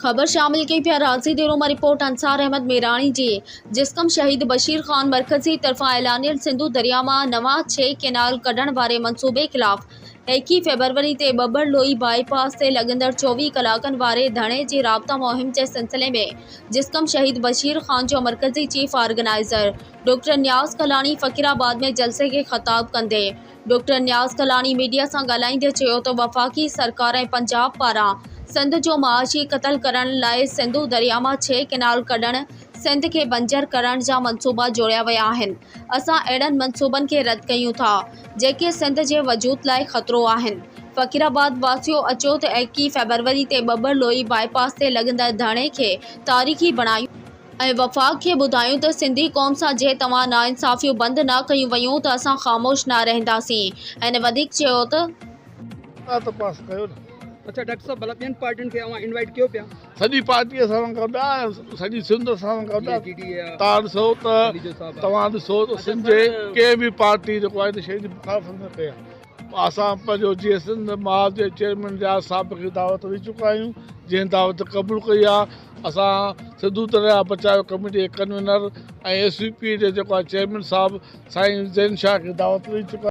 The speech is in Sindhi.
خبر شامل ڪئي پيا راضي ديرو مان رپورٽ انصار احمد ميراڻي جي جسقم شهيد بشير خان مرڪزي طرفان اعلانيل سنڌو درياء مان نوان ڇهه ڪينال ڪڍڻ واري منصوبي خلاف ايڪيهه فيبروري تي ٻٻر لوئي بائي پاس تي لڳندڙ 24 ڪلاڪن واري ڌرڻي جي رابطا مهم جي سلسلي ۾ جسقم شهيد بشير خان جو مرڪزي chief organizer doctor Niaz Kalani Faqirabad ۾ جلسي کي خطاب ڪندي ڊاڪٽر نياز ڪلاڻي ميڊيا سان ڳالهائيندي چيو ته وفاقي سرڪار ۽ پنجاب پاران سنڌ جو معاشي قتل ڪرڻ لاء سنڌو درياء مان ڇهه ڪئنال ڪڍڻ سنڌ کي بنجر ڪرڻ جا منصوبا جوڙيا ويا آهن، اسان اهڙن منصوبن کي رد ڪيون ٿا، جيڪي سنڌ جي وجود لاء خطرو آهن. فقيرآباد واسيو اچو ته ايڪيهه فيبروري تي ٻٻر لوئي بائي پاس تي لڳندڙ ڌرڻي کي تاريخي بڻايون. ۽ وفاق کي ٻڌايون ته سنڌي قوم سان جي توهان ناانصافيون بند نه ڪيون ويون ته اسان خاموش نه رهنداسين. هن وڌيڪ چيو ته. ته پاس ڪيو نه. اڇا ڊاڪٽر صاحب ڀلا ٻين پارٽين کي اوهان انوائيٽ ڪيو پيا. سڄي پارٽي اسان سان گڏ آ سڄي سنڌ اسان سان گڏ آ توهان ڏسو ته توهان ڏسو ته سنڌ جي ڪنهن به پارٽي جيڪو آهي ان شيء جي مخالفت نه ڪئي آ اسان پنهنجو جيئي سنڌ محاذ جي چيئرمين رياض صاحب کي دعوت ڏئي چڪا آهيون جنهن دعوت قبول ڪئي آ اسان سنڌو درياء بچايو ڪميٽي جي ڪنوينر ۽ ايس يو پي جي جيڪو آهي چيئرمين صاحب سائين زين شاهه کي دعوت ڏئي چڪا.